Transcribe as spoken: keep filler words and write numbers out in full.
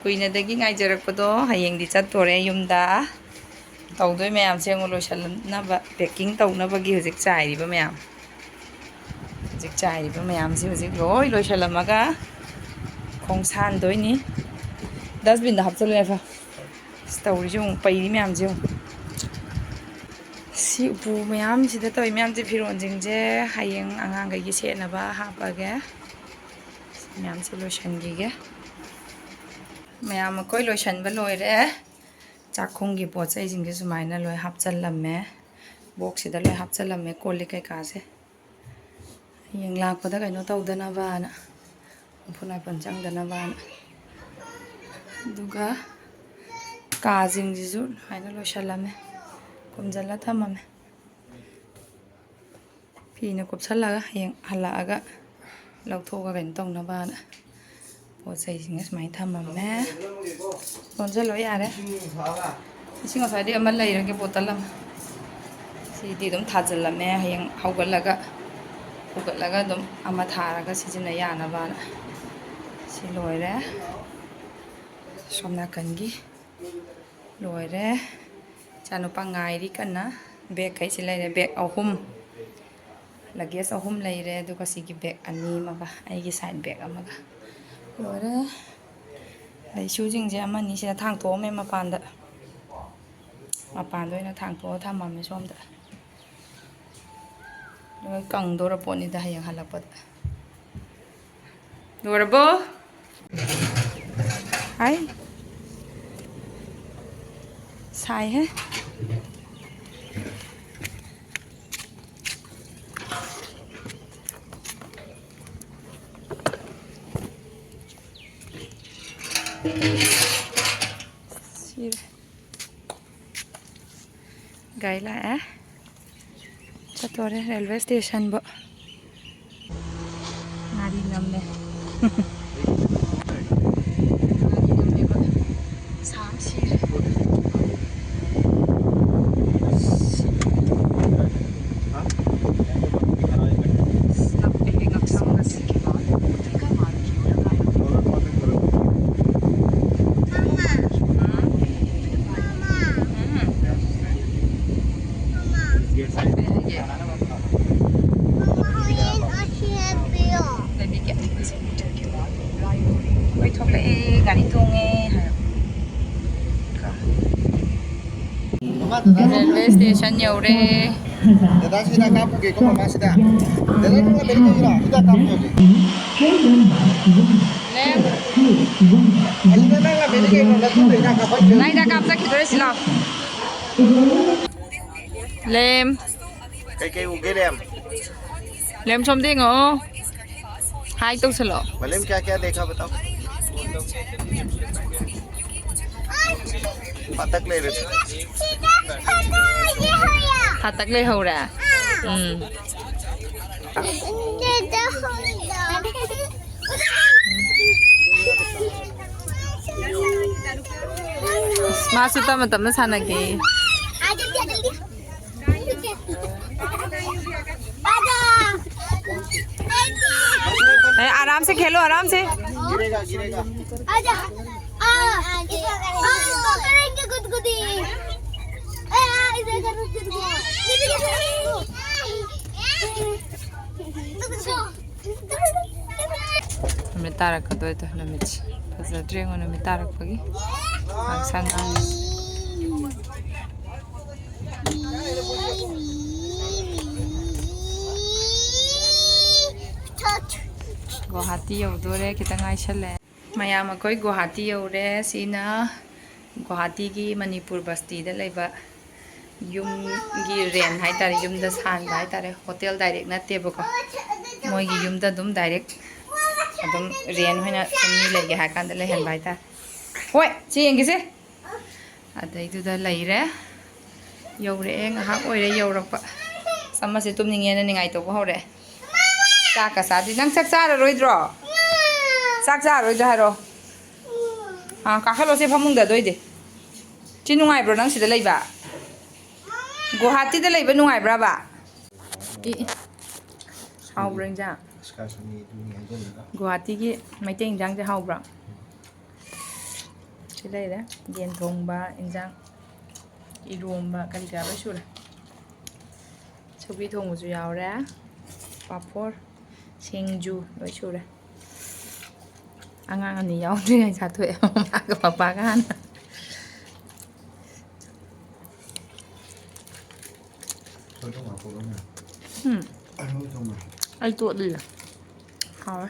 ꯀꯨꯏꯅꯗꯒꯤ ꯉꯥꯏꯖꯔꯛꯄꯗꯣ, ꯍꯌꯦꯡꯗꯤ ꯆꯠꯇꯣꯔꯦ ꯌꯨꯝꯗ꯫ ꯇꯧꯗꯣꯏ ꯃꯌꯥꯝꯁꯦ ꯌꯦꯡꯉꯨ, ꯂꯣꯏꯁꯤꯜꯂꯝꯅꯕ, packing ꯇꯧꯅꯕꯒꯤ ꯍꯧꯖꯤꯛ ꯆꯥꯏꯔꯤꯕ ꯃꯌꯥꯝ꯫ ꯍꯧꯖꯤꯛ ꯆꯥꯏꯔꯤꯕ ꯃꯌꯥꯝꯁꯦ ꯍꯧꯖꯤꯛ ꯂꯣꯏ ꯂꯣꯏꯁꯤꯜꯂꯝꯃꯒ ꯈꯣꯡ ꯁꯥꯟꯗꯣꯏꯅꯤ꯫ Dustbin ꯗ ꯍꯥꯞꯆꯜꯂꯨ ꯌꯥꯏꯐ꯫ ꯑꯁ, ꯇꯧꯔꯤꯁꯦ ꯌꯦꯡꯉꯨ, ꯄꯩꯔꯤ ꯃꯌꯥꯝꯁꯦ ꯌꯦꯡꯉꯨ꯫ ꯁꯤ ꯎꯄꯨ ꯃꯌꯥꯝꯁꯤꯗ ꯇꯧꯔꯤ ꯃꯌꯥꯝꯁꯦ, ꯐꯤꯔꯣꯟꯁꯤꯡꯁꯦ ꯍꯌꯦꯡ ꯑꯉꯥꯡꯈꯩꯒꯤ ꯁꯦꯠꯅꯕ ꯍꯥꯞꯄꯒꯦ꯫ ꯁꯤ ꯃꯌꯥꯝꯁꯦ ꯂꯣꯏꯁꯤꯟꯈꯤꯒꯦ꯫ ꯃꯌꯥꯝ ꯑꯩꯈꯣꯏ ꯂꯣꯏꯁꯤꯟꯕ ꯂꯣꯏꯔꯦ꯫ ꯆꯥꯛꯈꯨꯝꯒꯤ ꯄꯣꯠ ꯆꯩꯁꯤꯡꯁꯦ ꯁꯨꯃꯥꯏꯅ ꯂꯣꯏ ꯍꯥꯞꯆꯜꯂꯝꯃꯦ꯫ Box ꯁꯤꯗ ꯂꯣꯏ ꯍꯥꯞꯆꯜꯂꯝꯃꯦ, ꯀꯣꯜ ꯂꯤꯛ ꯀꯩꯀꯥꯁꯦ꯫ ꯍꯌꯦꯡ ꯂꯥꯛꯄꯗ ꯀꯩꯅꯣ ꯇꯧꯗꯅꯕꯅ, ꯎꯐꯨꯟ ꯋꯥꯏꯐꯨꯟ ꯆꯪꯗꯅꯕꯅ꯫ ꯑꯗꯨꯒ ꯀꯥꯁꯤꯡꯁꯤꯁꯨ ꯂꯣꯏꯅ ꯂꯣꯏꯁꯜꯂꯝꯃꯦ, ꯈꯨꯝꯖꯤꯜꯂ ꯊꯝꯃꯝꯃꯦ꯫ ꯐꯤꯅ ꯀꯨꯞꯁꯜꯂꯒ ꯍꯌꯦꯡ ꯍꯜꯂꯛꯑꯒ ꯂꯧꯊꯣꯛꯑꯒ ꯀꯩꯅꯣ ꯇꯧꯅꯕꯅ꯫ ꯄꯣꯠ ꯆꯩꯁꯤꯡꯁꯦ ꯁꯨꯃꯥꯏꯅ ꯊꯝꯃꯝꯃꯦ꯫ ꯂꯣꯟꯁꯤꯜꯂꯣ ꯌꯥꯔꯦ꯫ ꯏꯁꯤꯡ ꯑꯁ꯭ꯋꯥꯏꯗꯩ ꯑꯃ ꯂꯩꯔꯒꯦ, ꯕꯣꯇꯜ ꯑꯃ꯫ ꯁꯤꯗꯤ ꯑꯗꯨꯝ ꯊꯥꯖꯤꯜꯂꯝꯃꯦ, ꯍꯌꯦꯡ ꯍꯧꯒꯠꯂꯒ, ꯍꯧꯒꯠꯂꯒ ꯑꯗꯨꯝ ꯑꯃ ꯊꯥꯔꯒ ꯁꯤꯖꯤꯟꯅ ꯌꯥꯅꯕꯅ꯫ ꯁꯤ ꯂꯣꯏꯔꯦ꯫ ꯁꯣꯝ ꯅꯥꯀꯟꯒꯤ ꯂꯣꯏꯔꯦ꯫ ꯏꯆꯥꯅꯨꯄꯥ ꯉꯥꯏꯔꯤ ꯀꯟꯅ꯫ Bagꯈꯩꯁꯤ ꯂꯩꯔꯦ, bag ꯑꯍꯨꯝ꯫ Luggage ꯑꯍꯨꯝ ꯂꯩꯔꯦ, ꯑꯗꯨꯒ ꯁꯤꯒꯤ bag ꯑꯅꯤ ꯑꯃꯒ, ꯑꯩꯒꯤ side bag ꯑꯃꯒ꯫ ꯂꯣꯏꯔꯦ꯫ ꯂꯩꯁꯨꯁꯤꯡꯁꯦ ꯑꯃꯅꯤ ꯁꯤꯗ ꯊꯥꯡꯇꯣꯛꯑꯝꯃꯦ ꯃꯄꯥꯟꯗ꯫ ꯃꯄꯥꯟꯗ ꯑꯣꯏꯅ ꯊꯥꯡꯇꯣꯛꯑ ꯊꯝꯃꯝꯃꯦ ꯁꯣꯝꯗ꯫ ꯂꯣꯏ ꯀꯪꯗꯣꯔ ꯄꯣꯠꯅꯤꯗ ꯍꯌꯦꯡ ꯍꯜꯂꯛꯄꯗ꯫ ꯂꯣꯏꯔꯕꯣ? ꯍꯥꯏ꯫ ꯁꯥꯏꯍꯦ꯫ ꯁꯤꯔꯦ꯫ ꯒꯥꯔꯤ ꯂꯥꯛꯑꯦ꯫ ꯆꯠꯇꯣꯔꯦ railway stationꯕꯨ꯫ ꯉꯥꯔꯤ ꯅꯝꯃꯦ꯫ ꯉꯥꯔꯤ ꯅꯝꯃꯦꯕ꯫ ꯁꯥ ꯑꯃ ꯁꯤꯔꯦ꯫ ꯁꯤ꯫ ꯅꯞꯄꯦꯍꯦ ꯉꯛꯁꯝꯒꯁꯦ꯫ ꯔꯦꯜꯋꯦ ꯁ꯭ꯇꯦꯁꯟ ꯌꯧꯔꯦ꯫ ꯗꯗꯥ, ꯁꯤꯗ ꯀꯥꯞꯄꯨꯒꯦꯀꯣ, ꯃꯃꯥ, ꯁꯤꯗ꯫ ꯗꯗꯥ, ꯅꯪ ꯂꯝꯕꯤꯗ ꯂꯩꯔꯣ? ꯁꯤꯗ ꯀꯥꯞꯄꯨꯒꯦ꯫ ꯂꯦꯝ꯫ ꯑꯁꯤꯗ ꯅꯪ ꯂꯝꯕꯤꯗ ꯀꯩꯅꯣ, ꯅꯇꯨꯗ ꯍꯤꯗꯥꯛ ꯀꯥꯞꯄ ꯂꯥꯏꯗ ꯀꯥꯞ ꯆꯠꯈꯤꯗꯣꯔꯦ, ꯁꯤ ꯂꯥꯎ꯫ ꯂꯦꯝ꯫ ꯀꯩꯀꯩ ꯎꯒꯦ, ꯂꯦꯝ? ꯂꯦꯝ, ꯁꯣꯝꯗ ꯌꯦꯡꯉꯛꯑꯣ꯫ ꯍꯥꯏ ꯇꯧꯁꯜꯂꯣ꯫ ꯃꯂꯦꯝ, ꯀꯌꯥ ꯀꯌꯥ ꯗꯦꯈꯥ ꯕꯇꯥꯎ? ꯐꯥꯇꯛ ꯂꯩꯔꯦ꯫ ꯐꯥꯇꯛ ꯂꯩꯍꯧꯔꯦ? ꯎꯝ꯫ ꯑꯁ, ꯃꯥꯁꯨ ꯇꯞꯅ ꯇꯞꯅ ꯁꯥꯟꯅꯒꯦ꯫ ए, आराम से खेलो, आराम से। गिरेगा, गिरेगा। आजा। आ, आ, इसको करेंगे गुदगुदी। ए, आ, इधर करो गुदगुदी। ꯅꯨꯃꯤꯠ ꯇꯥꯔꯛꯀꯗꯣꯏꯗꯣ, ꯅꯨꯃꯤꯠꯁꯦ ꯐꯖꯗ꯭ꯔꯦ ꯌꯦꯡꯉꯣ, ꯅꯨꯃꯤꯠ ꯇꯥꯔꯛꯄꯒꯤ ꯉꯥꯡꯁꯪ ꯉꯥꯡꯉꯤ꯫ ꯒꯨꯋꯥꯍꯥꯇꯤ ꯌꯧꯗꯣꯔꯦ, ꯈꯤꯇꯪ ꯉꯥꯏꯁꯜꯂꯦ꯫ ꯃꯌꯥꯝ, ꯑꯩꯈꯣꯏ ꯒꯨꯋꯥꯍꯥꯇꯤ ꯌꯧꯔꯦ꯫ ꯁꯤꯅ ꯒꯨꯋꯥꯍꯥꯇꯤꯒꯤ ꯃꯅꯤꯄꯨꯔ ꯕꯁꯇꯤꯗ ꯂꯩꯕ ꯌꯨꯝꯒꯤ ꯔꯦꯟ ꯍꯥꯏꯇꯥꯔꯦ, ꯌꯨꯝꯗ ꯁꯥꯟꯕ ꯍꯥꯏꯇꯥꯔꯦ, ꯍꯣꯇꯦꯜ ꯗꯥꯏꯔꯦꯛ ꯅꯠꯇꯦꯕꯀꯣ꯫ ꯃꯣꯏꯒꯤ ꯌꯨꯝꯗ ꯑꯗꯨꯝ ꯗꯥꯏꯔꯦꯛ ꯑꯗꯨꯝ ꯔꯦꯟ ꯑꯣꯏꯅ ꯁꯨꯝ ꯃꯤ ꯂꯩꯒꯦ ꯍꯥꯏ ꯀꯥꯟꯗ ꯂꯩꯍꯟꯕ ꯍꯥꯏꯇꯥꯔꯦ꯫ ꯍꯣꯏ, ꯁꯤ ꯌꯦꯡꯒꯦꯁꯦ꯫ ꯑꯗꯩꯗꯨꯗ ꯂꯩꯔꯦ꯫ ꯌꯧꯔꯛꯑꯦ, ꯉꯥꯏꯍꯥꯛ ꯑꯣꯏꯔꯦ ꯌꯧꯔꯛꯄ꯫ ꯆꯃꯁꯁꯦ ꯇꯨꯝꯅꯤꯡꯉꯦꯅ ꯅꯤꯡꯉꯥꯏ ꯇꯧꯕ ꯍꯧꯔꯛꯑꯦ꯫ ꯆꯥꯛꯀ ꯆꯥꯗ꯭ꯔꯤ꯫ ꯅꯪ ꯆꯥꯛ ꯆꯥꯔꯔꯣꯏꯗ꯭ꯔꯣ? ꯆꯥꯛ ꯆꯥꯔꯔꯣꯏꯗ꯭ꯔꯣ ꯍꯥꯏꯔꯣ꯫ ꯑꯥ, ꯀꯥꯈꯠꯂꯣꯁꯦ ꯐꯃꯨꯡꯗ ꯑꯗꯨ ꯑꯣꯏꯗꯤ꯫ ꯁꯤ ꯅꯨꯡꯉꯥꯏꯕ꯭ꯔꯣ ꯅꯪ ꯁꯤꯗ ꯂꯩꯕ? ꯒꯨꯋꯥꯍꯥꯇꯤꯗ ꯂꯩꯕ ꯅꯨꯡꯉꯥꯏꯕ꯭ꯔꯕ? E, E. ꯍꯥꯎꯕ꯭ꯔꯣ ꯏꯟꯖꯥꯡ? ꯒꯨꯋꯥꯍꯥꯇꯤꯒꯤ ꯃꯩꯇꯩ ꯏꯟꯖꯥꯡꯁꯦ ꯍꯥꯎꯕ꯭ꯔꯣ? ꯁꯤ ꯂꯩꯔꯦ꯫ ꯌꯦꯟ ꯊꯣꯡꯕ, ꯏꯟꯖꯥꯡ, ꯏꯔꯣꯝꯕ, ꯀꯔꯤ ꯀꯔꯥ ꯂꯣꯏ ꯁꯨꯔꯦ꯫ ꯁꯧꯒ꯭ꯔꯤ ꯊꯣꯡꯕꯁꯨ ꯌꯥꯎꯔꯦ꯫ ꯄꯥꯐꯣꯔ, ꯁꯤꯡꯖꯨ ꯂꯣꯏ ꯁꯨꯔꯦ꯫ ꯑꯉꯥꯡ ꯑꯅꯤ ꯌꯥꯎꯗ꯭ꯔꯤꯉꯩ ꯆꯥꯊꯣꯛꯑꯦ, ꯃꯃꯥꯒ ꯄꯄꯥꯒ ꯍꯥꯟꯅ꯫ ꯊꯣꯏꯗꯣꯡ ꯉꯥꯛꯄꯒꯅꯦ꯫ ꯎꯝ ꯑꯔꯣꯏ ꯊꯣꯡꯉꯦ꯫ ꯑꯩ ꯇꯣꯠꯂꯤꯌꯦ꯫ ꯍꯥꯎꯋꯦ꯫